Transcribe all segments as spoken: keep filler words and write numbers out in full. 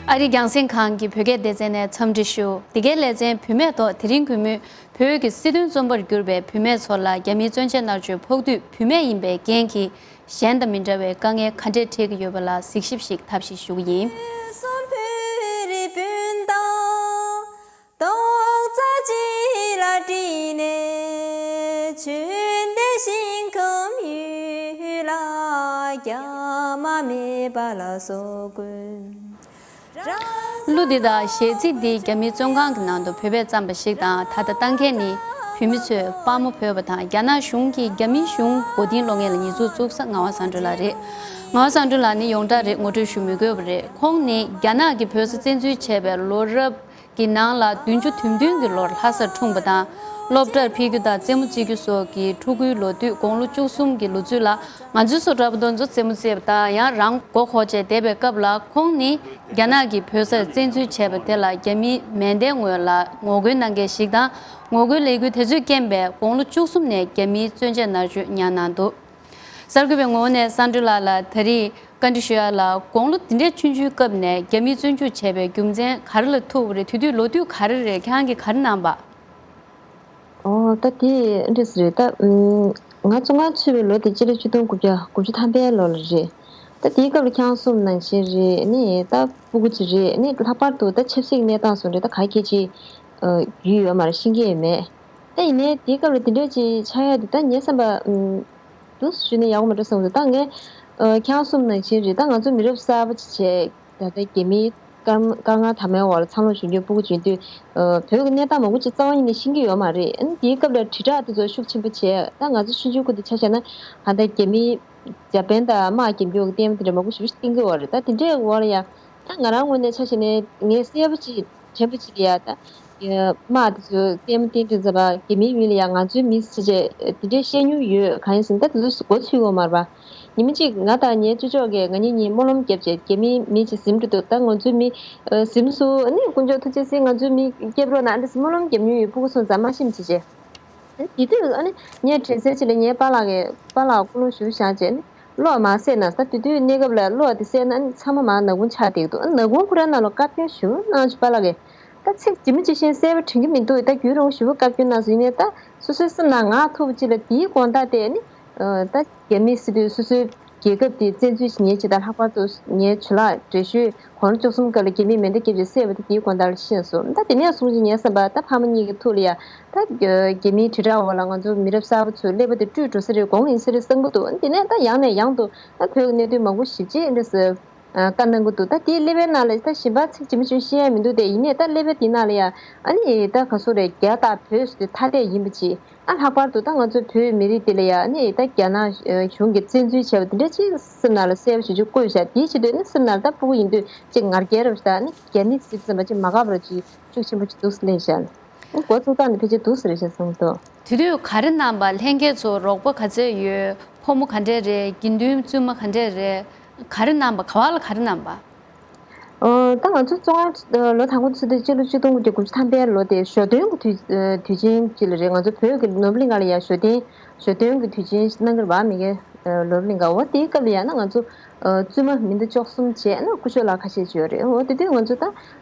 ཨ་རིའི་རྒྱང་སྲིང་ཁང་གི་བོད་སྐད་སྡེ་ཚན་ནས་འཚམས་འདྲི་ཞུ། འདི་གའི་ལེ་ཚན་བུད་མེད་ཐོག་དེ་རིང་གུས་མོས་བོད་ཀྱི་སྲིད་དོན་བཙོན་པར་གྱུར་པའི་བུད་མེད་ཚོ་ལ་རྒྱ་མིའི་བཙོན་ཆས་མནར་གཅོད་ཕོག་དུས་བུད་མེད་ཡིན་པའི་རྐྱེན་གྱིས་གཞན་དང་མི་འདྲ་བའི་དཀའ་ངལ་ག་འདྲས་འཕྲད་ཀྱི་ཡོད་པ་ལ་གཟིགས་ཞིབ་ཞིག་ཐབས་ཤེས་ཞུ་གི་ཡིན། གླུ་འདི་དང་གཞས་ཚིག་འདི་རྒྱ་མིའི་བཙོན་ཁང་གི་ནང་དུ་བོད་པས་བརྩམས་པ་ཞིག་དང་། ད་ལྟ་ལྟ་མཁན་ནི་བོད་མི་ཚོས་དཔའ་མོ་བོས་པ་དང་། རྒྱ་ནག་གཞུང་གིས་རྒྱ་མིའི་གཞུང་མགོ་རྟིང་སློག་མཁན་ལ་ཉེས་འཛུགས་བཙུགས་ས་ངག་དབང་བསམ་གྲུབ་ལགས་རེད། ངག་དབང་བསམ་གྲུབ་ལགས་ནི་ཡོངས་གྲགས་རེད། ངོ་སྤྲོད་ཞུ་མི་དགོས་པ་རེད། ཁོང་ནི་རྒྱ་ནག་གིས་བོད་ས་བཙན་འཛུལ་བྱས་པའི་ལོ་རབས་ཀྱི་ནང་ལ་བདུན་ཅུ་དོན་བདུན་གྱི་ལོར་ལྷ་སར་འཁྲུངས་པ་དང་། སློབ་གྲྭར་ཕེབས་རྒྱུ་དང་རྩེད་མོ་རྩེ་རྒྱུ་སོགས་ཀྱི་ཕྲུ་གུའི་ལོ་དུས་དགུང་ལོ་བཅུ་གསུམ་གྱི་ལོ་ཚུད་ལ། ང་ཚོའི་སོ་འདྲ་པོ་དེ་ཚོ་རྩེད་མོ་རྩེས་པ་དང་། ཡང་རང་མགོ་འཁོར་བྱས་བསྡད་པའི་སྐབས་ལ། ཁོང་ནི་རྒྱ་ནག་གིས་བོད་སར་བཙན་འཛུལ་བྱས་པ་དེ་ལ་རྒྱ་མིའི་མེ་མདའི་ངོས་ལ་ངོ་རྒོལ་གནང་མཁན་ཞིག་དང་། ངོ་རྒོལ་ལས་འགུལ་དེ་ཚོའི་རྐྱེན་པས་དགུང་ལོ་བཅུ་གསུམ་ནས་རྒྱ་མིའི་བཙོན་ཆས་མནར་གཅོད་མྱངས་གནང་འདུག། གསར་འགོད་པའི་ངོས་ནས་བསམ་གྲུབ་ལགས་ལ་ད་རེས་བཀའ་འདྲི་ཞུ་ཡ་ལ། དགུང་ལོ་འདི་འདྲའི་ཆུང་ཆུང་སྐབས་ནས་རྒྱ་མིས་བཙོན་འཇུག་བྱས་པའི་རྒྱུ་མཚན་ག་རེ་ལ་ཐུག་པ་རེད། དེ་དུས་ལོ་དུས་ག་རེ་རེད། ཁྱེད་རང་གིས་ག་རེ་གནང་པ། ཨོ། ད་དེ་འདྲ་ཞིག་རེད། ད་ཨུམ། ང་བཙོན་ཁང་ཚུད་པའི་ལོ་དེ་སྤྱི་ལོ་ཆིག་སྟོང་དགུ་བརྒྱ་དགུ་བཅུ་ཐམ་པའི་ལོ་ལ་རེད། ད་དེའི་སྐབས་ལ་ཁྱེད་རང་གསུངས་པ་ནང་བཞིན་རེད། ནི་ད་སྤུ་གུ་ཅིག་རེད། ནི་ལྷག་པར་དུ་ད་ཆབ་སྲིད་གནས་སྟངས་སོགས་རེད། ད་ག་གེ་ཅིག་ཨ། རྒྱུས་ཡོད་མ་རེད། ཤེས་ཀྱི་ཡོད་མེད། ད་ཡིན་ནའི་དེའི་སྐབས་ལ་དེ་འདྲ་ཅིག་ཆགས་ཡ་དེ་ད་ངའི་བསམ་པ་ཨུམ། འདུག་ཞུས་ན་ཡག་པོ་མ་འགྲོ་བསམ་སོང་། ད་ངས་ཨ། ཁྱེད་རང་གསུངས་པ་ནང་བཞིན་རེད། ད་ང་ཚོ་མི་རབས་གསར་པ་ཅིག་བྱས། ད་ལྟ་རྒྱ་མིའི་དཀར་དཀར་ངལ་དྭངས་མའི་འོག་ལ་འཚར་ལོངས་བྱུང་རྒྱུ་སྤུ་གུ་བྱུང་དུས། ཨ། བོད་ཀྱི་གནས་སྟངས་མང་པོ་ཅིག་རྩ་བ་ཉིད་ནས་ཤེས་ཀྱི་ཡོད་མ་རེད། ཨ་ནི་དེའི་སྐབས་ལ་དྲིལ་བསྒྲགས་དེ་ཚོ་ཤུགས་ཆེན་པོ་བྱས། ད་ང་ཚོ་ཆུང་ཆུང་ཁུལ་དུ་ཆ་བཞག་ན། གང་ལྟར་རྒྱ་མིའི་འཇར་པན་དང་དམག་རྒྱབ་རྒྱུ་གི་ལྟད་མོ་དེ་འདྲ་མང་པོ་ཞེ་པོ་ཅིག་བསྟན་གྱི་ཡོད་རེད། ད་དེ་འདྲའི་འོག་ལ་ཡང་། ད་ང་རང་ངོས་ནས་ཆ་བཞག་ནས་ངས་གསལ་པོ་ཅིག་དྲན་པ་ཅིག་ལ་ཡ། ད་དམག་དེ་ཚོ་ལྟད་མོ་བསྟན་དུས་ཙམ་པ་རྒྱ་མིའི་མིང་ལ་ཡ་ང་ཚོའི་མི་ཟེར་བྱས་དེ་འདྲའི་བཤད་མྱོང་ཡོད། གང་ཡིན་ཟེར་ན་ད་དེ་ཚོ་མགོ་ཚོས་ཡོད་མ་རེད་པ། ཉི་མ་གཅིག་ང་དང་ངའི་ཅོ་ཅོག་གིས་ང་གཉིས་གཉིས་སྨོན་ལམ་བརྒྱབ་བྱས། རྒྱ་མིའི་མི་ཅིག་གཟིམ་འགྲོ་དུས། ད་ང་ཚོའི་མི་ཨ། གཟིམ་སོང་། ཨ་ནི་དཀོན་མཆོག་ཐུགས་རྗེ་ཆེ། ང་ཚོའི་མི་སྐྱོབ་རོགས་གནང་། ཨ་འདྲ་སྨོན་ལམ་བརྒྱབ་མྱོང་ཡོད། སྤུ་གུ་ཚོ་རྫ་མ་ཤིམ་བྱས་བྱས། དེ་དུས་ཨ་ནི་ངས་དྲན་གསལ་ཅིག་ལ་ངའི་པཱ་ལགས་ཀྱིས། པཱ་ལགས་སྐུ་ལུང་ཞུ་བཞག་བྱས་ནི། གློག་མར་བསད་ན། ད་དེ་དུས་གནས་སྐབས་ལ་གློག་དེ་བསད་ན་ཨ་ནི་ཚང་མ་མར་ནག་ཁུང་ཆགས་བསྡད་འདུག། ཨ་ནག་ཁུང་ཁོ་རང་ནང་ལ་བཀའ་བཀྱོན་ཞུ་གནང་བྱས། པཱ་ལགས་ཀྱིས་ད་ཚིག་ཇི་མ་ཇི་བཞིན་གསལ་པོ་དྲན་གྱི་མི་འདུག། ད་རྒྱུན་རིང་ཞུ་བ་བཀའ་བཀྱོན་གནང་སོང་། ཡིན་ནའི་ད་སོ་སོའི་སེམས་ནང་ངར་ཐུག་པ་ཅིག་ལ་དེའི་དགོང་དག་དེ་ནི། ཨ། ད་རྒྱ་མིའི་སྲིད་དུ་སོ་སོའི་རྒྱལ་ཁབ་དེ་བཙན་འཛུལ་ཞིག་ཉེན་ཆེ། ད་ལྷག་པར་དུ་ངའི་ཇོ་ལགས་བགྲེས་ཤོས་དགུང་ལོ་བཅུ་གསུམ་སྐབས་ལ་རྒྱ་མིས་མེ་མདའ་བརྒྱབ་བྱས་བསད་པ་དེ་དེའི་དགོང་དག་ལ་ཤེས་སོང་། ད་དེ་ནས་བཟུང་ཅིག་ངའི་བསམ་པར་ད་ཕ་མ་གཉིས་ཀྱི་ཐུགས་ལ་ཡ། ད་རྒྱ་མིའི་དྲིལ་བསྒྲགས་འོག་ལ་ང་ཚོ་མི་རབས་གསར་པ་ཚོའི་ཀླད་པ་དེ་བཀྲུས་འགྲོ་ས་རེད། དགོངས་ཡིན་ས་རེད་བསམ་གྱི་འདུག། དེ་ནས་ད་ཡང་ནས་ཡང་དུ་ད་བོད་ཀྱི་གནད་དོན་མང་པོ་ཞིབ་དཔྱད་འདྲ་ཟེར་བཀའ་གནང་གི་འདུག། ད་དེའི་ཀླད་པའི་ནང་ལ་ད་གཞན་པ་ཚིག་ཇི་མ་ཇི་བཞིན་བཤད་ཡ་མི་འདུག་སྟེ། ཡིན་ནའི་ད་ཀླད་པའི་དེ་ནང་ལ་ཡ། ཨ་ནི་ད་ག་ཚོད་རེད། རྒྱ་དང་བོད་ཟེར་དུས་ཐ་དད་ཡིན་པ་ཅིག། ཨ། ལྷག་པར་དུ་ད་ང་ཚོའི་བོད་མི་རིགས་འདི་ལ་ཡ་ཨ་ནི་ད་རྒྱ་ནག་གཞུང་གིས་བཙན་འཛུལ་བྱས་པ་འདི་འདྲ་ཅིག་སེམས་ནང་ལ་གསལ་པོ་ཞེ་པོ་ཅིག་བཀོད་བཞག། དེའི་ཆེད་དུ་ཨ་ནི་སེམས་ནང་ལ་ད་སྤུ་གུ་ཡིན་དུས་ཅིག་ངར་སྐད་རབ་ཞིག་དང་། ཨ་ནི་རྒྱ་མི་ཟེར་ཙམ་པ་ཅིག་མ་དགའ་བ་རབ་ཅིག་ཤུགས་ཆེན་པོ་ཅིག་འདུག་སེ་སླེབས་བཞག། ཨ། འགོ་བཙུགས་སྟངས་འདི་ཕལ་ཆེར་འདུག་སེ་རེད་བསམ་གྱི་འདུག། དེ་དུས་ག་རེ་གནང་པ། ལྷན་རྒྱས་ཚོ་རོགས་པ་ག་ཚད་ཡོད། ཕོ་མོ་ག་འདྲས་རེད། དགེ་འདུན་བཙུན་མ་ག་འདྲས་རེད། ག་རེ་གནང་པ། ག་བ་ལ་ག་རེ་གནང་པ། ཨོ། ད་ང་ཚོ་བཙོན་ཁང་ལོ་དང་པོ་ཚུད་དུས་སྤྱི་ལོ་ཆིག་སྟོང་དགུ་བརྒྱ་དགུ་བཅུ་ཐམ་པའི་ལོ་དེ་ཞོ་སྟོན་གྱི་དུས་དུས་ཆེན་ཅིག་ལ་རེད། ང་ཚོ་བོད་ཀྱི་ནོར་བུ་གླིང་ག་ལ་ཡ་ཞོ་སྟོན་ཞོ་སྟོན་གྱི་དུས་ཆེན་ནང་གི་རེད་པ། མི་ཁའི་ནོར་བུ་གླིང་ག། འོ་དེའི་སྐབས་ལ་ཡ་ན་ང་ཚོ་བཙུན་མ་མི་འདི་བཅུ་གསུམ་བྱས་ན་སྐུ་ཞབས་ལགས་ཁ་ཤས་ཅིག་ཡོད་རེད། འོ་དེ་དུས་ང་ཚོ་ད་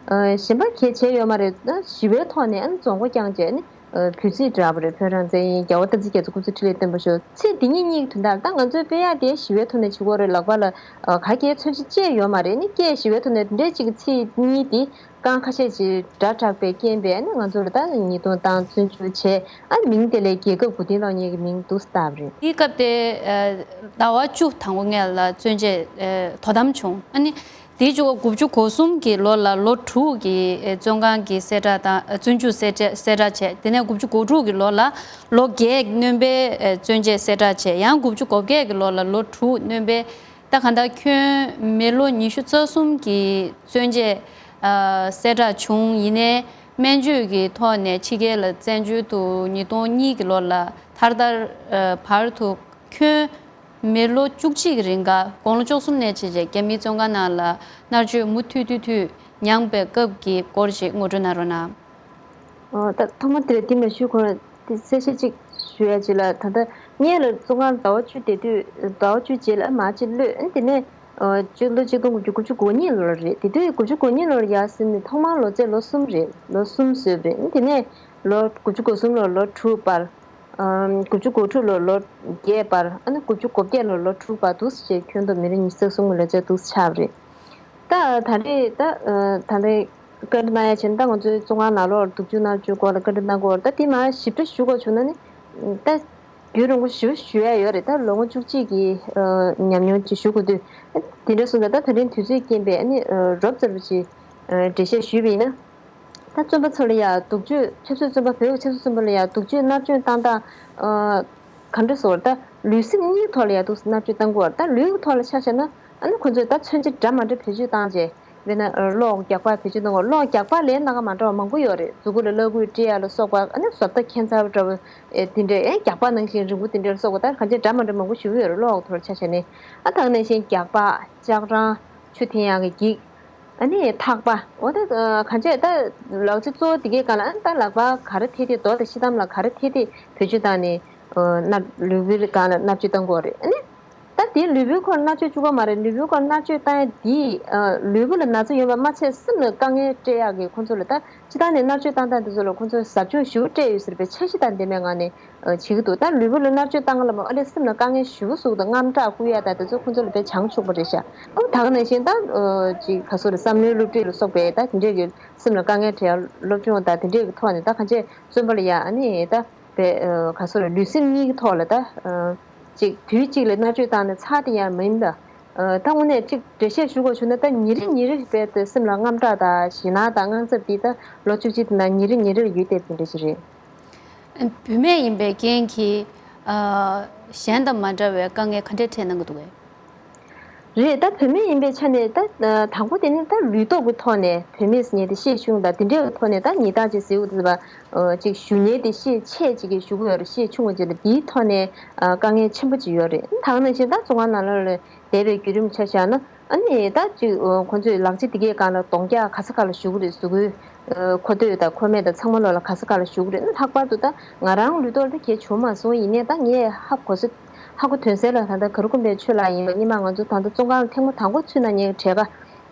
གཞན་པ་གལ་ཆེ་ཡོད་མ་རེད། ཞི་བའི་ཐོག་ནས་རྫོང་སྒོ་བསྐྱངས་བྱས་ནས། བོད་རྩིས་འདྲ་པོ་རེད། བོད་རང་བཙན་ཡིན། རྒྱལ་བ་སྟག་འཚེར་རྒྱ་མཚོ་སྐུ་ཚེ་ཁྲི་ལོ་བརྟན་པར་ཤོག། ཚིག་འདི་གཉིས་གཉིས་ཀྱི་དོན་དག་ལ་ད་ང་ཚོས་དཔེ་ཡག་དེ་ཞི་བའི་ཐོག་ནས་བྱེད་དགོས་རེད་ལབ་པ་ལ་ག་གེ་མཚོན་ཆ་ཅི་ཡོད་མ་རེད། ནི་སྐད་ཞི་བའི་ཐོག་ནས་འདི་འདྲའི་ཅིག་གི་ཚིག་གཉིས་དེ་རྐང་ཁ་ཤས་ཅིག་སྒྲ་གྲགས་པའི་རྐྱེན་པས་ནི་ང་ཚོར་ད་ཉེས་རྡུང་བཏང་། བཙོན་འཇུག་བྱས། ཨ་མིང་དེ་ལས་རྒྱལ་ཁབ་མགོ་རྟིང་སློག་མཁན་གྱི་མིང་འདུག་སེ་བཏགས་པ་རེད། དེའི་སྐབས་དེ་ཟླ་བ་བཅུ་དང་པོ་ལྔ་ལ་བཙོན་བཅད་དོ་དམ་བྱུང་། ཨ་ནི། དེའི་གཅིག་པ་དགུ་བཅུ་གོ་གསུམ་གྱི་ལོ་ལ་ལོ་དྲུག་གི་བཙོན་ཁང་གི་གསལ་བསྒྲགས་དང་། བཙོན་འཇུག་གསལ་བསྒྲགས་གསལ་བསྒྲགས་བྱས། དེ་ནས་དགུ་བཅུ་གོ་དྲུག་གི་ལོ་ལ་ལོ་བརྒྱད་སྣོན་པའི་བཙོན་བཅད་གསལ་བསྒྲགས་བྱས། ཡང་དགུ་བཅུ་གོ་བརྒྱད་ཀྱི་ལོ་ལ་ལོ་དྲུག་སྣོན་པའི། ད་གང་ལྟར་ཁྱོན་མི་ལོ་ཉི་ཤུ་རྩ་གསུམ་གྱི་བཙོན་བཅད་གསལ་བསྒྲགས་བྱུང་། ཡིན་ནའི་སྨན་བཅོས་ཀྱི་ཐོག་ནས་ཕྱི་རྒྱལ་ལ་བཙན་བྱོལ་དུ་ཉིས་སྟོང་གཉིས་ཀྱི་ལོ་ལ་མཐར་ལྟར་བར་དུ་ཁྱོན། མི་ལོ་བཅུ་གཅིག་གི་རིང་ག་དགུང་ལོ་བཅུ་གསུམ་ནས་བྱས་བྱས་རྒྱ་མིའི་བཙོན་ཁང་ནང་ལ་མནར་གཅོད་མུ་མཐུད་མཐུད་མཐུད་མྱངས་པའི་སྐབས་ཀྱི་སྐོར་ཞིག་ངོ་སྤྲོད་གནང་རོགས་གནང་། ཨོ། ད་ཐོག་མ་དེ་ལ་དེ་མ་ཞུ་གོང་དེ་གསལ་བཤད་ཅིག་ཞུ་ཡ་ཅིག་ལ། ད་ལྟ་སྔོན་ལ་བཙོན་ཁང་ཟླ་བ་བཅུ་བསྡད་དུས། ཟླ་བ་བཅུ་རྗེས་ལ་མར་ཅིག་གློད། ཨ་དེ་ནས་ ཨ་ཆིག་ལོ་ཆིག་སྟོང་དགུ་བརྒྱ་དགུ་བཅུ་གོ་གཉིས་ལོར་རེད། དེ་དུས་དགུ་བཅུ་གོ་གཉིས་ལོར་ཡར་ཟིན་ནས་ཐོག་མར་ལོ་ཚད་ལོ་གསུམ་རེད། ལོ་གསུམ་བཟོས་པ་རེད། དེ་ནས་ལོ་དགུ་བཅུ་གོ་གསུམ་ལོར་ལོ་དྲུག་སྤར། ཨམ། དགུ་བཅུ་གོ་དྲུག་ལོར་ལོ་བརྒྱད་སྤར། ཨ་ནི་དགུ་བཅུ་གོ་བརྒྱད་ལོར་ལོ་དྲུག་སྤར་འདུག་སེ་བྱས། ཁྱོན་བསྡོམས་མི་རེ་ཉི་ཤུ་རྩ་གསུམ་གྱི་ལོ་ཚད་འདུག་སེ་ཆགས་པ་རེད། ད་ད་རེས་ད་ཨ་ད་རེས་བཀའ་འདྲི་གནང་ཡ་བྱས་ན། ད་ང་ཚོའི་བཙོན་ཁང་ནང་ལོགས་སྡུག་སྦྱོང་མནར་གཅོད་སྐོར་ལ་བཀའ་འདྲི་གནང་གི་ཡོད་རེད། ད་དེ་མར་ཞིབ་ཕྲ་ཞུ་དགོས་བྱུང་ན་ནི། ད་རྒྱུན་རིང་པོ་ཞེ་པོ་ཞུ་ཡ་ཡོད་རེད། ད་ལོ་ངོ་བཅུ་གཅིག་གི་ཨ་ཉམས་མྱོང་ཅིག་ཞུ་དགོས་དུས། ཨ་དེ་འདྲ་སོང་ཙང་ད་ད་རིང་དུས་ཚོད་རྐྱེན་པས་ཨ་ནི་ཨ་རོབ་ཙམ་ཅིག་ཨ་འགྲེལ་བཤད་ཞུས་པ་ཡིན་ན། ད་བཙོན་པ་ཚོ་ལ་ཡ་སྡུག་སྦྱོང་། ཆབ་སྲིད་བཙོན་པ། བོད་ཀྱི་ཆབ་སྲིད་བཙོན་པ་ལ་ཡ་སྡུག་སྦྱོང་མནར་གཅོད་བཏང་སྟངས་ཨ་ག་འདྲ་ཟེར་དགོས་རེད། ད་ལུས་སེམས་གཉིས་ཐོག་ལ་ཡ་འདུག་སེ་མནར་གཅོད་བཏང་གི་ཡོད་རེད། ད་ལུས་ཀྱི་ཐོག་ལ་ཆ་བཞག་ན། ཨ་ནི་ཁོ་ཚོས་ད་མཚོན་ཆ་འདྲ་མི་འདྲ་བེད་སྤྱོད་བཏང་བྱས། དཔེར་ན་ཨ་གློག་རྒྱག་པ་བེད་སྤྱོད་གཏོང་གི་ཡོད། གློག་རྒྱག་པ་ལས་སྣ་ཁ་མི་འདྲ་བ་མང་པོ་ཡོད་རེད། མཛུ་གུ་ལ་བླ་གོས་སྤྲད་ཡ་ལ་སོགས་པ། ཨ་ནི་བཟོ་ལྟ་ཁྱད་མཚར་འདྲ་བོ་ཨེ་དེ་འདྲས། ཨེ་རྒྱག་པ་ནང་བཞིན་རིང་པོ་དེ་འདྲས་ལ་སོགས་པ། ད་གང་ཅི་འདྲ་མི་འདྲ་མང་པོ་ཞེ་པོ་ཡོད་རེད། གློག་ཐོག་ལ་ཆ་བཞག་ནས། ཨ་ད་ག་ནང་བཞིན་རྒྱག་པ། ལྕགས་རྲང་། ཆུ་འཐེན་ཡག་གི་འགྱིག་ཨ་ནི་ཐག་པ། འོ་ད་གང་ཅི་ད་ལག་ཆ་གཙོ་བོ་དེ་གའི་སྒང་ལ། ཨ་ནི་ད་ལག་པ་ག་རེ་ཐེ་ཐེ། རྡོ་དང་ཤེལ་དམ་ལ་ག་རེ་ཐེ་ཐེ་བེད་སྤྱོད་བཏང་ནས། ཨ་མནར། ལུས་པོའི་སྒང་ལ་མནར་གཅོད་བཏང་གི་ཡོད་རེད། ཨ་ནི། ད་དེ་ལུས་པོའི་ཁོག་ལ་མནར་གཅོད་བཅུག་པ་མ་རེད། ལུས་པོའི་ཁོག་ལ་མནར་གཅོད་བཏང་ཡ་དེ་ཨ་ལུས་པོ་ལ་ན་ཚ་ཡོད་པ་མ་ཚད། སེམས་ལ་དཀའ་ངལ་སྤྲད་ཡག་གི་ཁོ་ཚོ་ལ། ད་སྤྱིར་བཏང་ནས་མནར་གཅོད་བཏང་སྟངས་དེ་ཚོ་ལ་ཁོ་ཚོས་ཟབ་སྦྱོང་ཞེ་པོ་སྤྲད་ཡོད་ཟེར་བའི་འཆར་གཞི་དང་ལྡན་པའི་ངང་ནས་ཨ་བྱེད་ཀྱི་འདུག་ད་ལུས་པོ་ལ་མནར་གཅོད་བཏང་སྐབས་ལ་མོ་ཨ་ལས་སེམས་ལ་དཀའ་ངལ་ཞེ་པོ་བཟོ་གི་འདུག་དངངས་སྐྲག་སྐུལ་ཡ་དང་དེ་ཚོ་ཁོ་ཚོ་ལ་དཔེ་བྱང་ཆུབ་པོ་རེད་ཤག་ཨ་ད་ག་ནང་བཞིན་ད་ཨ་ཅིག་ག་ཟེར་དགོས་རེད། བསམ་བློའི་སློབ་ཁྲིད་ལ་སོགས་པའི་ད་དེ་འདྲས་ཀྱི་སེམས་ལ་དཀའ་ངལ་འཕྲད་ཡ་སློབ་སྦྱོང་དང་དེ་འདྲས་ཀྱི་ཐོག་ནས། ད་གང་ཅི་བཙོན་པ་ལ་ཡ་ཨ་ནི་ད་དཔེ་ཨ་ག་ཟེར་དགོས་རེད། ལུས་སེམས་གཉིས་ཀྱི་ཐོག་ལ་ད་ཨ་ཅིག་དུས་གཅིག་ལ་མནར་གཅོད་བཏང་ནས་ཚར་དེ་ཡང་མིན་པ། ཨ་ད་དངོས་གནས་ཅིག་འགྲེལ་བཤད་ཞུ་དགོས་བྱུང་ན། ད་ཉིན་རེ་ཉིན་རེ་རྦད་དེ་སེམས་ལ་དངངས་སྐྲག་དང་ཞེད་སྣང་དང་དངངས་འཚབ་དེ་ད་ལོ་བཅུ་གཅིག་དེ་ནང་ཉིན་རེ་ཉིན་རེར་ཡོད་བསྡད་པ་དེ་འདྲ་ཞིག་རེད། བུད་མེད་ཡིན་པའི་རྐྱེན་གྱིས་ཨ་གཞན་དང་མ་འདྲ་བའི་དཀའ་ངལ་ག་འདྲས་འཕྲད་གནང་གི་འདུག་གས། རེད། ད་བུད་མེད་ཡིན་པའི་ཆ་ནས། ད་ཨ་དང་པོ་དེ་ནི་ད་ལུས་སྟོབས་ཀྱི་ཐོག་ནས་བུད་མེད་ཟེར་མཁན་དེ་ཤས་ཆུང་དང་དེ་འདྲའི་ཐོག་ནས། ད་ཉིན་ལྟར་ཅིག་ཟེར་དགོས་ཟེར་བ། ཨ་ཅིག་ཞུ་མཁན་དེ་ཤས་ཆེ་ཅིག་གིས་ཞུ་གི་ཡོད་རེད། ཤས་ཆུང་བ་ཅིག་ལ་དེའི་ཐོག་ནས་ཨ་དཀའ་ངལ་ཆེན་པོ་ཅིག་ཡོད་རེད། ད་ག་ནང་བཞིན་ད་བཙོན་ཁང་ནང་ལོགས་ལ་བསྡད་པའི་བརྒྱུད་རིམ་ཆ་བཞག་ན། ཨ་ནི་ད་ཅིག་ཨ་ཁོང་ཚོས་ལག་ཆ་དེ་གའི་སྒང་ལ་གདོང་རྒྱག་ག་ས་ག་ལ་ཞུ་གི་རེད། གཟུགས་པོའི་ཨ་མཁོ་འདོད་དང་མཁོ་མེད་དང་ཚང་མ་ལོགས་ལ་ག་ས་ག་ལ་ཞུ་གི་རེད། ལྷག་པར་དུ་ད་ང་རང་ལུས་ཐོག་ལ་ད་གལ་བྱུང་མ་སོང་། ཡིན་ནའི་ད་ངས་ཧ་གོ་ས། ཧ་གོ་དོན་གསལ་ལ། ད་ལྟ་ག་རུ་ཀུན་པའི་ཆོས་ལགས་ཡིན་པ། སྔོན་མ་ང་ཚོ་ད་ལྟ་བཙོན་ཁང་ལ་ཐེངས་མ་དང་པོ་ཚུད་ན་ངའི་གྲས་ཀ།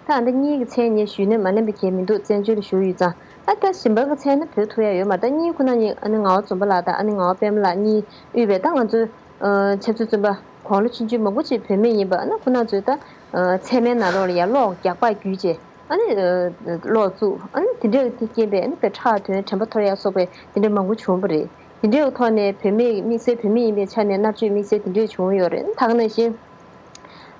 ད་ཨ་ད་གཉིས་ཀྱི་མཚན་ངས་ཞུས་ནས་མ་ལེན་པ་གལ་མི་འདུག་བཙན་བྱོལ་ལ་བཞུགས་ཡོད་ཙང་། ཨ་ད་གཞན་པ་གི་མཚན་ནི་བོད་ཐུག་ཡ་ཡོད་མ་རེད། ད་གཉིས་ཁོ་ན་གཉིས། ཨ་ནི་ངག་དབང་འཛོམས་པ་ལགས་དང་ཨ་ནི་ངག་དབང་པད་མ་ལགས་གཉིས་དབུས་པའི་ད་ང་ཚོའི་ཨ་ཆབ་སྲིད་བཙོན་པ་དགུང་ལོ་ཆུང་ཆུང་མང་པོ་ཅིག་བུད་མེད་ཡིན་པ། ཨ་ནི་ཁོ་ན་ཚོས་ད་ཨ་ཚད་མའི་ནང་ལོགས་ལ་ཡ་གློག་རྒྱག་པ་བརྒྱུད་བྱས། ཨ་ནི་ཨ་གློག་བཙུགས། ཨ་ནི་དེ་འདྲའི་དེ་རྐྱེན་པས་ཨ་ནི་དཔེ་ཁྲག་ཐོན། དྲན་པ་འཐོར་ཡ་སོགས་པའི་དེ་འདྲ་མང་པོ་བྱུང་བ་རེད། དེ་འདྲའི་ཐོག་ནས་བུད་མེད། དམིགས་བསལ་བུད་མེད་ཡིན་པའི་ཆ་ནས་མནར་གཅོད་དམིགས་བསལ་དེ་འདྲས་བྱུང་ཡོད་རེད། ད་ག་ནང་བཞིན།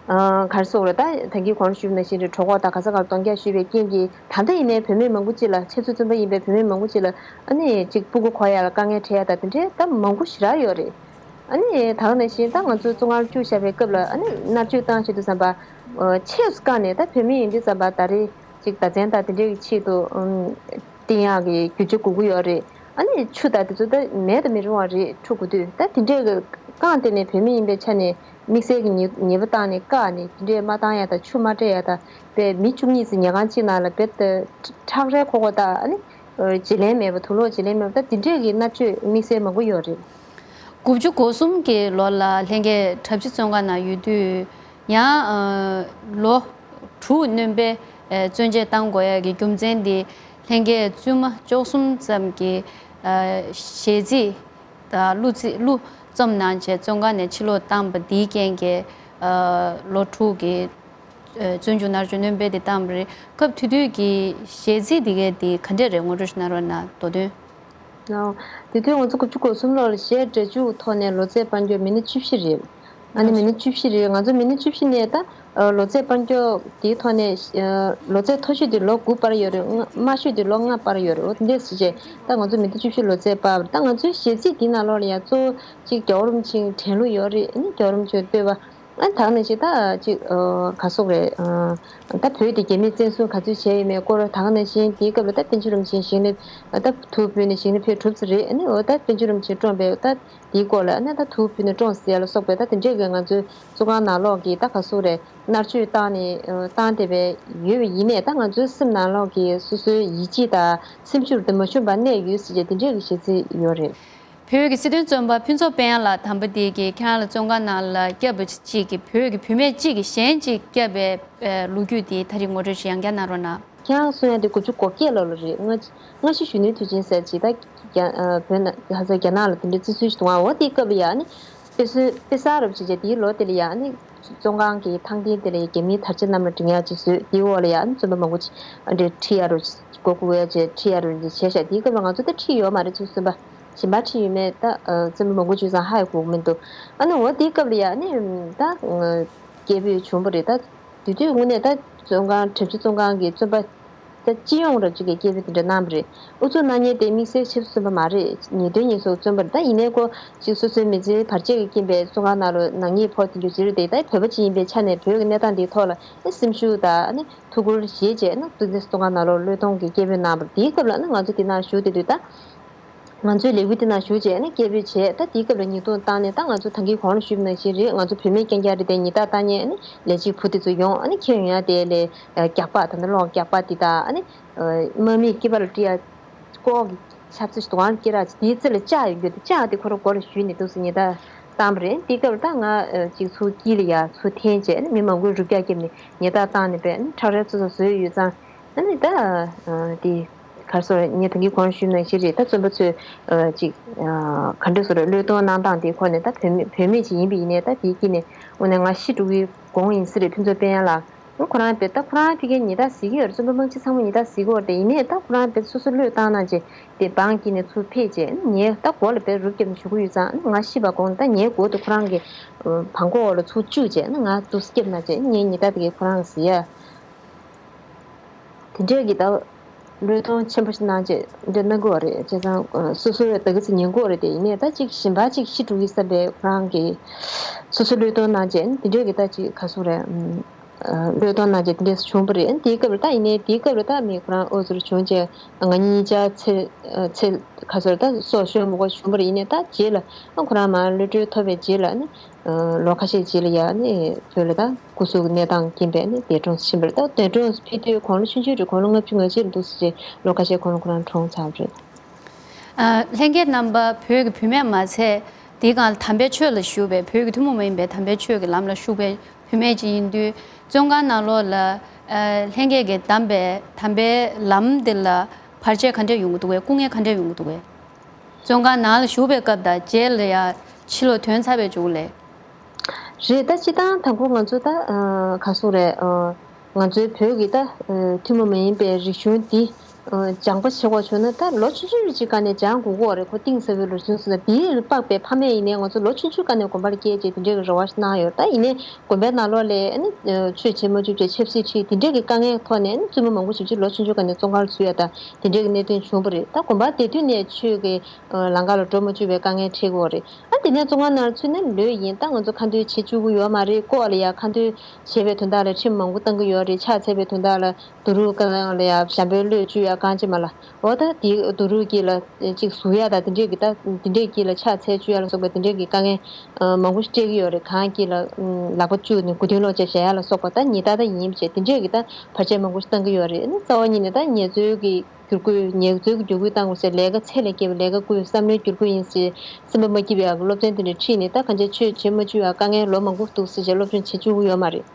ཨ་ག་རེ་ཟེར་དགོས་རེད། ད་ད་གིན་གོང་ཞུས་པ་ནང་བཞིན་རེད། གྲོད་ཁོག་དང་ག་ས་ག་ལ་གདོང་རྒྱག་ཞུས་པའི་རྐྱེན་གྱིས། ད་ལྟ་ཡིན་ནའི་བུད་མེད་མང་པོ་ཅིག་ལ། ཆབ་སྲིད་བཙོན་པ་ཡིན་པའི་བུད་མེད་མང་པོ་ཅིག་ལ་ཨ་ནི་ཅིག་སྤུ་གུ་འཁོར་ཡ་ལ་དཀའ་ངལ་འཕྲད་ཡ་དང་དེ་འདྲའི་ད་མང་པོ་ཞེ་དྲག་ཡོད་རེད། ཨ་ནི་ད་ག་ནང་བཞིན་ད་ང་ཚོ་བཙོན་ཁང་བཅུག་བཞག་པའི་སྐབས་ལ་ཨ་ནི་མནར་གཅོད་བཏང་བྱེད་དུས་ཙམ་པ། ཨ་ཆས་སུ་བཀག་ནས། ད་བུད་མེད་ཡིན་དུས་ཙམ་པ་ད་རེས་ཅིག་བརྡ་མཚོན་དང་དེ་འདྲའི་ཆེད་དུ་ཨམ་བསྟེན་ཡག་གི་རྒྱུ་ཆ་དགོས་ཀྱི་ཡོད་རེད། ཨ་ནི་ཆུ་དང་དེ་ཚོ་ད་མེད་དུ་མི་རུང་བ་རེད། འཁྲུ་དགོས་དུས། ད་དེ་འདྲའི་གི་བཀག་སྟེ་ནས་བུད་མེད་ཡིན་པའི་ཆ་ནས་དམིགས་བསལ་གྱི་ཉེས་ཉེས་པ་བཏང་ནས། བཀག་ནས་དེ་འདྲའི་མ་བཏང་ཡ་དང་། ཆུ་མ་སྤྲད་ཡ་དང་། དཔེ་མི་བཅུ་གཉིས་ཙམ་ཉལ་ཁང་གཅིག་ནང་ལ་དཔེ་ད་ཁྲག་རལ་ཁོག་པ་དང་། ཨ་ནི་བརྗེ་ལེན་མེད་པ། དུག་ལོག་བརྗེ་ལེན་མེད་པ། ད་དེ་འདྲའི་གི་མནར་གཅོད་དམིགས་བསལ་མང་པོ་ཡོད་རེད། དགུ་བཅུ་གོ་གསུམ་གྱི་ལོ་ལ་ལྷན་རྒྱས་གྲྭ་བཞི་བཙོན་ཁང་ནང་ཡོད་དུས། ཡང་ཨ་ལོ་དྲུག་སྣོན་པའི་ཨ་བཙོན་འཇལ་བཏང་དགོས་ཡ་གི་རྒྱུ་མཚན་དེ། ལྷན་རྒྱས་བཙུན་མ་བཅུ་གསུམ་ཙམ་གྱི་ཨ་ཞལ་རྩིས་དང་གླུ་རྩི་གླུ་རྩོམ་གནང་བྱས་བཙོན་ཁང་ནས་ཕྱིར་ལོག་བཏང་པ་དེའི་རྐྱེན་གྱིས། ཨ་ལོ་དྲུག་གི་ཨ་བཙོན་འཇུག་མནར་གཅོད་སྣོན་སྤེལ་དེ་བཏང་བ་རེད། སྐབས་དེ་དུས་ཀྱི་ཞལ་རྩིས་དེ་གའི་དེ་ག་འདྲས་རེད། ངོ་སྤྲོད་ཞིག་གནང་རོགས་གནང་། མདོ་དོན། ཨོ། དེ་དུས་ང་ཚོ་དགུ་བཅུ་གོ་གསུམ་ལོར་གཞས་སྒྲ་འཇུག་ཐོག་ནས་ལོ་ཚད་སྤར་མཁན་མི་སྣ་བཅུ་བཞི་རེད། ཨ་ནི་མི་སྣ་བཅུ་བཞི་རེད། ང་ཚོ་མི་སྣ་བཅུ་བཞི་ནས་ད་ཨ་ལོ་ཚད་སྤར་མཁན་དེའི་ཐོག་ནས། ཨ་ལོ་ཚད་མཐོ་ཤོས་དེ་ལོ་དགུ་སྤར་ཡོད་རེད། དམའ་ཤོས་དེ་ལོ་ལྔ་སྤར་ཡོད་རེད། འོ་དེ་འདྲས་བྱས་བྱས་ད་ང་ཚོ་མི་སྣ་བཅུ་བཞི་ལོ་ཚད་སྤར་བ་རེད། ད་ང་ཚོའི་གཞས་ཚིག་དེའི་ནང་ལོགས་ལ་ཡ་གཙོ་བོ་གཅིག་རྒྱལ་བ་རིན་པོ་ཆེའི་དྲན་གླུ་ཡོད་རེད། ཨ་ནི་རྒྱལ་བ་རིན་པོ་ཆེའི་བསྟོད་པ། ཨ་ད་ག་ནང་བཞིན་ད་ཅིག་ཨ་ག་སོགས་རེད། ཨ་ད་བོད་དེ་རྒྱ་མིས་བཙན་བཟུང་ག་ཚོད་བྱས་ཡོད་མེད་སྐོར། ད་ག་ནང་བཞིན་དེའི་སྐབས་ལ་ད་པཎ་ཆེན་རིན་པོ་ཆེ་ཞིང་ལ་ཨ་ད་དུ་བུད་ནས་ཞིང་ལ་ཕེབས་གྲུབ་ཚར་རེད། ཨ་ནི་འོ་ད་པཎ་ཆེན་རིན་པོ་ཆེ་བཀྲོངས་པའི་ད་དེའི་སྐོར་ལ། ཨ་ནི་ད་དུ་བུད་ནས་བཀྲོངས་ཟེར་ཡ་ལ་སོགས་པའི་ད་དེ་འདྲས་ཀྱི་ང་ཚོའི་བཙོན་ཁང་ནང་ལོགས་ཀྱི་ད་ག་སོགས་རེད། མནར་གཅོད་བཏང་ནས་ཨ་བཏང་བསྡད་པའི་ཡོད་པ་ཡིན་ནའི། ད་ང་ཚོའི་སེམས་ནང་ལོགས་ཀྱི་སོ་སོའི་ཡིད་ཆེས་དང་སེམས་ཤུགས་དེ་མ་ཞུམ་པར་གནས་ཡོད་ཟེར་བྱས་དེ་འདྲས་ཀྱི་གཞས་ཚིག་ཡོད་རེད། བོད་ཀྱི་སྲིད་དོན་བཙོན་པ་ཕུན་ཚོགས་དཔལ་དབྱངས་ལགས་དམ་པ་དེ་གིས་ཁྱེད་རང་ལ་བཙོན་ཁང་ནང་ལ་བསྐྱབས་པ་གཅིག་གིས་བོད་ཀྱི་བུད་མེད་གཅིག་གིས་གཞན་གཅིག་བསྐྱབས་པའི་ཨེ་ལོ་རྒྱུས་དེ་ད་རེས་ངོ་སྤྲོད་ཅིག་ཡང་བསྐྱར་གནང་རོགས་གནང་། ཁྱེད་རང་གསུང་ཡ་དེ་དགུ་བཅུ་གོ་བརྒྱད་ལོ་ལ་རེད། སྔ་སྔ་ཕྱི་གཞོན་ནུའི་དུས་ཆེན་ཟེར་ཅིག་ད་རྒྱ་ཨ་བོད་ནང་ཧ་ས་རྒྱ་ནག་ལ་དེ་འདྲའི་བརྩི་སྲོལ་ཞིག་འདུག་ཨ། འོ་དེའི་སྐབས་ལ་ཡ་ནི་དཔེ་སྲོལ་དཔེ་གསར་རབ་ཅིག་བྱས་དེའི་ལོ་དེ་ལ་ཡ་ནི་བཙོན་ཁང་གི་ཐང་སྟེང་དེ་ལ་ཡ་རྒྱ་མིའི་དར་ཆ་གནམ་ལ་སྒྲེང་ཡ་ཅིག་བཟོས། དེའི་འོག་ལ་ཡ་ནི་བཙོན་པ་མང་པོ་ཅིག་ཨ་འདྲས་ཁྲིད་ཡ་རུ་མགོ་སྒུར་ཡ་ཅིག་ཁྲིད་ཡ་རུ་ཅིག་བྱས་ཤག་དེའི་སྐབས་ལ་ང་ཚོ་ད་ཁྲིད་ཡོད་མ་རེད། ཚུར་བཙོན་པ་གཞན་པ་ཁྲིད་ཡོད་མེད་ད་ཨ་བཙོན་པ་མང་པོ་བྱུང་ཙང་ཧ་ཡ་གོ་གི་མི་འདུག་ཨ་ནི་འོ་དེའི་སྐབས་ལ་ཡ་ནི་ད་སྐད་འབོད་བྱུང་བ་རེད། ད་དེ་དུས་དངོས་གནས་ད་བཙོན་ཁང་དྲག་སྤྱོད་བཙོན་ཁང་གི་བཙོན་པ་ད་སྤྱི་ཡོངས་རབ་ཅིག་གིས་སྐད་འབོད་དེ་འདྲ་གནང་བ་རེད། ཨུ་ཚུགས་གནང་མཁན་དེ་དམིགས་བསལ་ཆབ་སྲིད་བཙོན་པ་མ་རེད། ཉེས་དོན་ཉེས་སོགས་བཙོན་པ་རེད། ད་ཡིན་ནའི་ཁོ་ཅིག་སོ་སོའི་མི་ཚེའི་བར་ཆད་ཀྱི་རྐྱེན་པས་བཙོན་ཁང་ནང་ལ་ནག་ཉེས་ཕོག་དེ་འདྲ་ཅིག་རེད་དེ། ད་བོད་པ་ཅིག་ཡིན་པའི་ཆ་ནས་བོད་ཀྱི་གནས་སྟངས་འདིའི་ཐོག་ལ་ཨེ་སེམས་ཤུགས་དང་ཨ་ནི་ཐུགས་ཁུར་བཞེས་བྱས་ཨ་ནི་ཏུ་ཏི་བཙོན་ཁང་ནང་ལོགས་བློས་གཏོང་གི་སྐད་འབོད་གནང་བ་རེད། དེའི་སྐབས་ལ་ཨ་ནི་ང་ཚོ་དེ་ནང་བཞུགས་བསྡད་དུས་ད། ང་ཚོའི་ལས་འགུལ་དེ་ནང་ཞུགས་བྱས་ནས་སྐད་འབོད་བྱས། ད་དེའི་སྐབས་ལ་ཉེས་རྡུང་བཏང་ནས་ད་ང་ཚོ་ད་གིན་གོང་ལ་ཞུས་པ་ནང་བཞིན་རེད། ང་ཚོ་བུད་མེད་རྐྱང་རྐྱང་རེད་དེ། ཉེས་རྡུང་བཏང་ནས་ཨ་ནི་ལས་བྱེད་བུ་དེ་ཚོ་ཡོང་ཨ་ནི་ཁྱེར་ཡོང་ཡ་དེ་ལས་རྒྱག་པ་ད་ལྟ་གློག་རྒྱག་པ་དེ་དང་ཨ་ནི་དམག་མིའི་སྐེད་པ་ལ་དཀྲི་ཡ་ལྐོག་གི་ཆབ་རྩི་ཞིག་དུ་ཨང་སྐེ་རགས་ཅིག་དེའི་རྩེ་ལ་ལྕགས་ཡོད་རྒྱུ་དེ་ལྕགས་དེ་ཁོ་རང་མགོ་ལ་གཞུས་ནས་འདུག་སེ་ཉེས་རྡུང་བཏང་བ་རེད། དེའི་སྐབས་ལ་ད་ང་ཅིག་ཚུར་དཀྱིལ་ལ་ཡ་ཚུར་འཐེན་བྱས་ཨ་ནི་མི་མང་པོས་རུབ་རྒྱག་བརྒྱབ་ནས་ཉེས་རྡུང་བཏང་ནས་པས་ཨ་ནི་ཁྲག་རལ་ཚ་ཚ་བཟོས་ཡོད་ཙང་། ཨ་ནི་ད་དེ་ག་རེ་ཟེར་ངས་ད་གིན་གོང་ཞུས་ནང་བཞིན་རེད། ད་བཙོན་པ་ཚོས་ཅིག་ག་འདྲ་ཟེར་བློས་གཏོང་གནང་སྟངས་དེ་ཁོ་ནས་ད་བུད་མེད་བུད་མེད་ཅིག་ཡིན་པ་ཡིན་ནའི་ད་དེའི་དཀྱིལ་ནས་དངོས་གནས་ང་ཤི་འགྲོ་གི་དགོངས་ཡིན་ས་རེད། ཕུན་ཚོགས་དཔལ་དབྱངས་ལགས་ཁོ་རང་དཔེ་ད་ཁོ་རང་ཕ་གིའི་ཉེས་རྡུང་གཟིགས་ཀྱི་ཡོད་རེད། བཙོན་པ་མང་ཆེ་ཚང་མ་ཉེས་རྡུང་གཟིགས་ཀྱི་ཡོད་རེད་དེ། ཡིན་ནའི་ད་ཁོ་རང་དཔེ་སོ་སོ་བློས་བཏང་གནང་བྱས་དེ་བང་དཀྱིལ་ནས་ཚུར་ཕེབས་བྱས་ངའི་ད་མགོ་ལ་དཔེ་རུབ་བརྒྱབ་ནས་བཞུགས་ཀྱི་ཡོད་ཙང་ང་ཤི་བ་དགོངས། ད་ངའི་མགོ་དེ་ཁོ་རང་གི་བང་ཁོག་འོག་ལ་ཚུར་བཅུག་བྱས་ང་འདུག་སེ་བརྒྱབ་གནང་བྱས་ངའི་ཉེས་རྡུང་དེ་གས་ཁོ་རང་གཟིགས་ཡ། དེ་འདྲས་ཀྱི་ད་བློས་གཏོང་ཆེན་པོ་ཞིག་གནང་བྱས་འདྲ་གནང་གི་ཡོད་རེད། བྱས་ཙང་སོ་སོ་ད་ག་ཚོད་ཉན་གི་ཡོད་རེད་དེ། ཡིན་ནའི་ད་ཅིག་གཞན་པ་ཅིག་ཤི་འགྲོ་གི་བསམ་པའི་ཁོ་རང་གི་སོ་སོ་བློས་གཏོང་གནང་བྱས་དེ་འདྲས་ཀྱི་ད་ཅིག་ག་ཟེར་རེད། བློས་གཏོང་གནང་བྱས་དེ་འདྲས་བྱུང་བ་རེད། དེའི་སྐབས་ལ་ད་ཡིན་ནའི་དེའི་སྐབས་ལ་ད་མི་ཁོ་རང་འུ་ཚོར་བྱུང་བྱས་ང་གཉིས་ཆ་ཚེ་ཚེ་ག་ཟེར་ད་སྲོག་ཤོར་མི་དགོས་བྱུང་བ་རེད། ཡིན་ནའི་ད་རྗེས་ལ་ཁོ་རང་མར་གློད་གྲོལ་ཐོབ་པའི་རྗེས་ལ་ནི། ལོ་ཁ་ཤས་རྗེས་ལ་ཡ་ནི་བོད་ལ་ད་སྐུ་གཟུགས་ཀྱི་གནས་སྟངས་རྐྱེན་པས་ནི་འདས་གྲོངས་ཕྱིན་པ་རེད། ད་འདས་གྲོངས་ཕེབས་དུས་དགུང་ལོ་ཆུང་ཆུང་རེད། དགུང་ལོ་ལྔ་བཅུ་ང་གཅིག་རེད་འདུག་ཟེར་བྱས་ལོ་ཁ་ཤས་གོང་ལ་ཁོ་རང་གྲོངས་ཚར་བ་རེད། ལྷན་རྒྱས་རྣམ་པ། བོད་ཀྱི་བུད་མེད་མ་ཚད་དེའི་སྒང་ལ་དམ་པའི་ཆོས་ལ་ཞུགས་པའི་བོད་ཀྱི་ཐུན་མོང་མ་ཡིན་པའི་དམ་པའི་ཆོས་ཀྱི་ལམ་ལ་ཞུགས་པའི་བུད་མེད་ཅིག་ཡིན་དུས། བཙོན་ཁང་ནང་ལོགས་ལ་ལྷན་རྒྱས་ཀྱིས་གདམས་པའི་དམ་པའི་ལམ་དེ་ལ་བར་ཆད་ག་འདྲས་ཡོང་གི་འདུག་གས། སྐུ་ངལ་ག་འདྲས་ཡོང་གི་འདུག་གས། བཙོན་ཁང་ནང་ལ་བཞུགས་པའི་སྐབས་དང་རྗེས་ལ་ཡང་ཕྱི་ལོགས་ཐོན་ཚར་བའི་མཇུག་ལས། རེད། ད་སྤྱིར་བཏང་དང་པོ་ང་ཚོ་ད་ག་ཟེར་རེད། ང་ཚོའི་བོད་ཀྱི་ད་ཐུན་མོང་མ་ཡིན་པའི་རིག་གཞུང་འདི་སྦྱང་པ་བྱེད་དགོས་བྱུང་ན་ད་ལོ་ཆུང་ཆུང་རེ་ཅིག་སྒང་ནས་སྦྱང་དགོས་ཀྱི་ཡོད་རེད། ཁོ་གཏིང་ཟབ་པའི་ལོ་རྒྱུས་སུ་ད་དེའི་དཔག་པའི་ཕ་མེས་ཡིན་ནའི་ང་ཚོ་ལོ་ཆུང་ཆུང་སྒང་ནས་དགོན་པར་སྐྱེལ་བྱས་དེ་འདྲའི་རེ་བ་ཞིག་གནང་ཡོད། ད་ཡིན་ནའི་དགོན་པའི་ནང་ལོགས་ལ་ཨ་ནི་ཆོས་བྱེད་མ་བཅུག་བྱས་ཆབ་སྲིད་ཁྲིད་དེ་འདྲའི་གི་དཀའ་ངལ་ཐོག་ནས་ཨ་ནི་བཙུན་མ་མང་པོ་ཞིག་ཅིག་ལོ་ཆུང་ཆུང་སྒང་ནས་བཙོན་ཁང་ལ་ཚུད་ཡ་ད་དེ་འདྲའི་གི་གནད་དོན་བྱུང་བ་རེད། ད་དགོན་པ་དེ་དུས་ནས་ཆོས་ཀྱི་ལམ་ཁ་ལ་འགྲོ་མ་བཅུག་པའི་དཀའ་ངལ་འཕྲད་ཀྱི་ཡོད་རེད། ཨ་དེ་ནས་བཙོན་ཁང་ནང་ཚུད་ནས་ལོས་ཡིན། ད་ང་ཚོ་ཁ་འདོན་བྱེད་བཅུག་གི་ཡོད་མ་རེད། ལྐོག་ལ་ཡ་ཁ་འདོན་བྱས་པའི་དོན་དག་ལ་ཁྲིམས་མང་པོ་བཏང་གི་ཡོད་རེད། ཕྱག་འཚལ་བའི་དོན་དག་ལ་དུ་རུ་ཀ་ལ་ཡ་ཞྭ་འབོད་གློད་བཅུག་ཡ་གང་ཅི་མ་ལ། འོ་ད་དེ་དུ་རུ་དཀྱིལ་ལ་ཅིག་ཟུག་ཡ་ད་དེ་འདྲས་ཀྱི་ད་དེ་འདྲས་དཀྱིལ་ལ་ཕྱག་འཚལ་བཅུག་ཡ་ལ་སོགས་པ་དེ་འདྲས་ཀྱི་དཀའ་ངལ་མང་པོ་ཞིག་སྤྲད་ཀྱི་ཡོད་རེད། གང་དཀྱིལ་ལ་ལག་པ་བཅུག་ནས་མགོ་རྟིང་སློག་བྱས་བཞག་ཡ་ལ་སོགས་པ་ད་ཉེས་རྡུང་ད་ཡིན་བྱས་དེ་འདྲས་ཀྱི་ད་བར་ཆད་མང་པོ་ཞིག་བཏང་གི་ཡོད་རེད། ཨ་ནི་རྩ་བ་ཉིད་ནས་ད་ངལ་རྩོལ་གྱི་བསྒྱུར་བཀོད། ངལ་རྩོལ་གྱི་བསྒྱུར་བཀོད་བཏང་དགོས་ཟེར། ལས་ཀ་ཚད་ལས་བརྒལ་བའི་ལས་ཀ་བཀོལ། བསམ་བློའི་བསྒྱུར་བཀོད་ཡིན་ཟེར། སེམས་པ་མ་སྐྱིད་པའི་ཡག་གི་སློབ་ཚན་དེ་འདྲ་ཁྲིད་ནས་ད་གང་ཅི་ཆོས་བྱེད་མ་བཅུག་ཡག་དཀའ་ངལ་ལོ་མང་པོ་འདུག་ཟེར་བྱས་སློབ་སྦྱོང་བྱེད་བཅུག་གི་ཡོད་མ་རེད།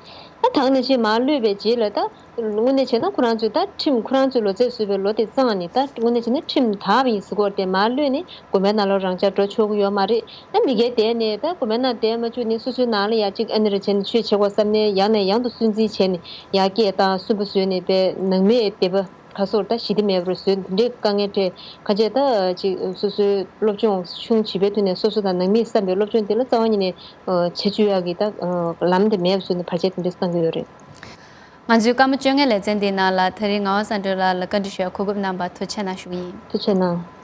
ད་ད་ག་ནང་བཞིན་མར་གློད་པའི་རྗེས་ལ་ད་དངོས་གནས་བྱས་ན་ཁོ་རང་ཚོས་ད་ཁྲིམས་ཁོ་རང་ཚོས་ལོ་ཚད་བཟོས་པའི་ལོ་དེ་བརྩམས་ནས་ད་དངོས་གནས་བྱས་ན་ཁྲིམས་དག་པ་ཡིན་ཟེར་གྱི་ཡོད་རེད་དེ། མར་གློད་ནས་དགོན་པའི་ནང་ལོགས་རང་འཇགས་འགྲོ་ཆོག་གི་ཡོད་མ་རེད། ད་མི་སྒེར་བསྡད་ནས་ད་དགོན་པའི་ནང་བསྡད་མ་བཅུག་ནས་སོ་སོའི་ནང་ལ་ཡ་གཅིག་ཨ་ནི་རེ་བྱས་ནས་ཆོས་བྱེད་དགོས་བསམ་ནས་ཡང་ནས་ཡང་དུ་སུན་འབྱིན་བྱས་ནས་ཡར་སྐད་བཏང་སུན་པོ་བཟོས་ནས་པའི་ནང་མིའི་སྡེ་པ། ཁ་སོར་ད་ཞི་བདེ་མེད་པར་བཟོས་འདི་འདྲའི་དཀའ་ངལ་འཕྲད། ཁ་ཆད་ད་ཅིག་སོ་སོའི་སློབ་སྦྱོང་ཆུང་བྱིས་པའི་དུས་ནས་སོ་སོ་དང་ནང་མིས་བསམ་པའི་སློབ་སྦྱོང་དེ་ལ་རྩ་བ་ཉིད་ནས་བྱེད་བཅུག་ཡག་གི་ད་ལམ་དེ་མེད་པ་བཟོས་ནས་བར་ཆད་དེ་འདྲ་བཏང་གི་ཡོད་རེད། ང་ཚོའི་སྐར་མ་བཅོ་ལྔའི་ལེ་ཚན་འདིའི་ནང་ལ་ད་རེས་ངག་དབང་བསམ་གྲུབ་ལགས་ལ་བཀའ་འདྲི་ཞུ་ཡ་གོ་སྐབས་གནང་བར་ཐུགས་རྗེ་ཆེ་གནང་ཞུ་གི་ཡིན། ཐུགས་རྗེ་ཆེ་གནང་།